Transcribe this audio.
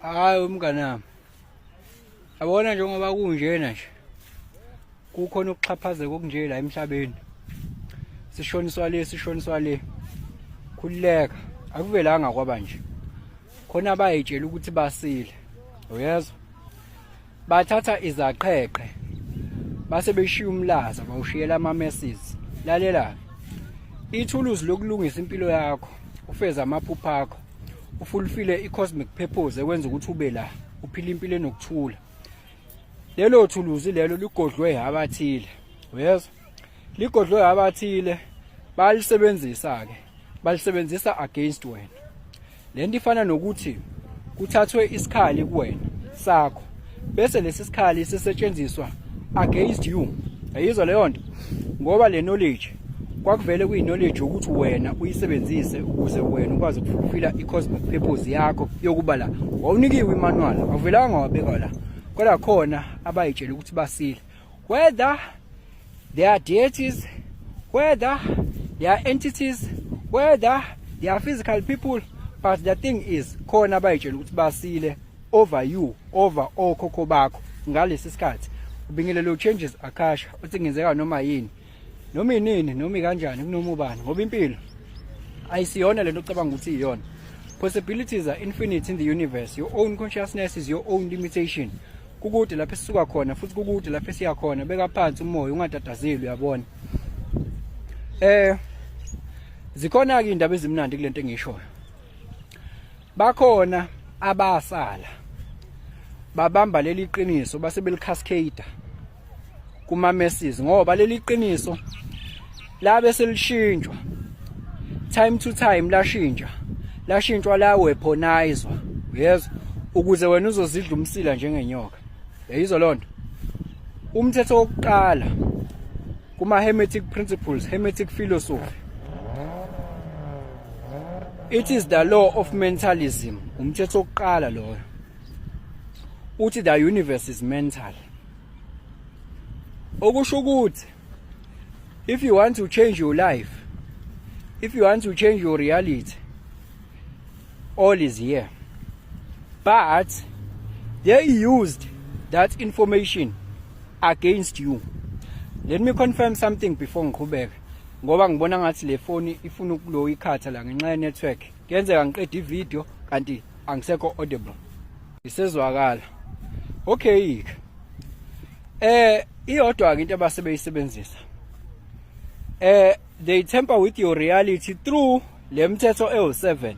Hayi umnganami. Yabona njengoba kunjena nje. Kukhona ukuxhaphazeka okunje la emhlabeni. Sishoniswa le, sishoniswa le. Khululeka, akuvelanga kwaba nje. Khona bayitshela ukuthi basile. Uyezwa? Bathatha izaqheqhe base beshiya umlaza bawushiyela ama-messes. Lalela, ithuluzi lokulungisa impilo yakho, ufeze amaphupho akho, ufulfile i-cosmic purpose ekwenza ukuthi ube la, uphile impilo enokuthula. Lelo thuluzi lelo ligodlwe abathile. Uyezwa? Ligodlwe abathile, balisebenzisa-ke, balisebenzisa against wena. Lento ifana nokuthi kuthathwe isikhali kuwena sakho, bese lesi sikhali sisetshenziswa against you. Ayizwa leyo nto? Ngoba le knowledge kwakuvele kuyi-knowledge ukuthi wena uyisebenzise ukuze wena ukwazi ukufulfila i-cosmic purpose yakho yokuba la. Wawunikiwe imanual, awuvelanga wabekwa la, kodwa khona abayitshela ukuthi basile, whether they are deities, whether they are entities, whether they are physical people, but the thing is khona abayitshela ukuthi basile over you, over okhokho bakho ngalesi sikhathi. Ubingelelo changes akasha uthi ngenzeka noma yini, noma inini, noma ikanjani, kunoma ubani, ngoba impilo ayisiyona lento ocabanga ukuthi iyona. Possibilities are infinite in the universe. Your own consciousness is your own limitation. Kukude lapho esisuka khona futhi kukude lapho esiya khona. Beka phansi umoya, ungatatazeli, uyabona. Zikhona ke indaba ezimnandi kulento engishoyo. Bakhona abasala babamba leli qiniso base belicascade kuma masses, ngoba leli qiniso labe selishintshwa time to time, lashintsha, lashintshwa, la weaponizwa, uyezwa, ukuze wena uzozidla umsila njengenyoka. Yayizwa lonto? Umthetho wokuqala kuma Hermetic principles, Hermetic philosophy, it is the law of mentalism. Umthetho wokuqala loyo uthi the universe is mental, okusho ukuthi if you want to change your life, if you want to change your reality, all is here. But they used that information against you. Let me confirm something before ngiqhubeke, ngoba ngibona ngathi le phone ifuna ukulo ikhatha la ngenxa ye network. Kuyenzeka ngiqede ivideo kanti angisekho audible. Isezwakala okay? Iyodwa ke into abasebeyisebenzisa, they tamper with your reality through le mthetho ewu7.